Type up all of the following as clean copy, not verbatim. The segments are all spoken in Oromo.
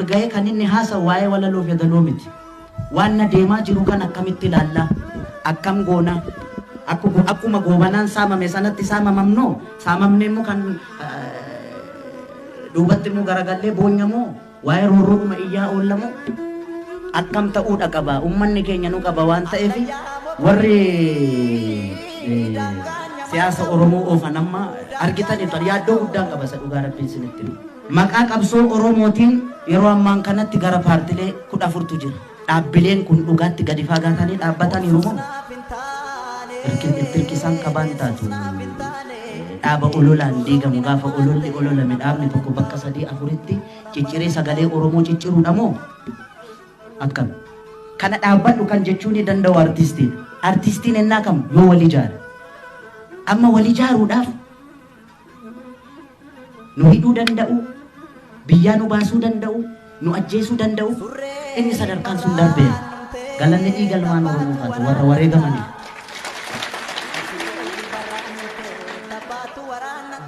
wal ga'ee kan inni haasa'u waa'ee walaloo fi yaadaloo miti. Waan na deemaa jiru kan akkamitti ilaallaa? Akkam goona? Akkuma Goobanaan saamame sanatti saamamamnoo? Saamamne immoo kan duubatti immoo garagallee boonyamoo? Waa'ee roorroodhuma iyyaa oollamoo? Akkam ta'uudha qaba? Uummanni keenya nu qaba waan ta'eef warri siyaasa Oromoo oofan amma argitaniitu, yaaddoo guddaan qaba isa dhugaa Rabbiin isinitti himu. Maqaa qabsoo Oromootiin yeroo ammaan kanatti gara paartilee 14tu jira. Dhaabbileen kun dhugaatti gadi fagaatanii dhaabbataniiru moo? Itti hirkisaan qabaan taatu dhaaba ololaan diigamu, gaafa ololli ololame dhaabni tokko bakka 3 4tti cicciree sagalee Oromoo cicciruudha moo? Akkam? Kana dhaabbadhu kan jechuu ni danda'u artiistiin. Artiistiin ennaa kam yoo wal ijaare. Amma wal ijaaruudhaaf nu hidhuu danda'u, biyyaa nu baasuu danda'u, nu ajjeesuu danda'u, inni sadarkaan sun darbeera. Galanni dhiiga ilmaan Oromoo taatu warra wareegamaniif.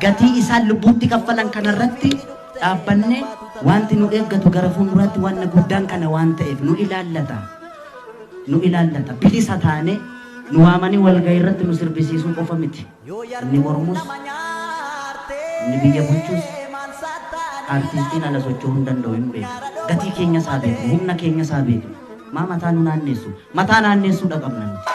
Gatii isaan lubbuutti kaffalan kanarratti dhaabbannee wanti nu eeggatu gara fuulduraatti waan guddaan kana waan ta'eef nu ilaallata. Nu ilaallata. Bilisa taane nu waamanii walgahii irratti nu sirbisiisuu qofa miti. Inni mormus, inni biyya bulchus, artiistiin ala socho'uu hin danda'u hin beeku. Gatii keenya isaa beeknu, humna keenya isaa beeknu. Maa mataa nu naannessu? Mataa naannessuudha qabna nuti.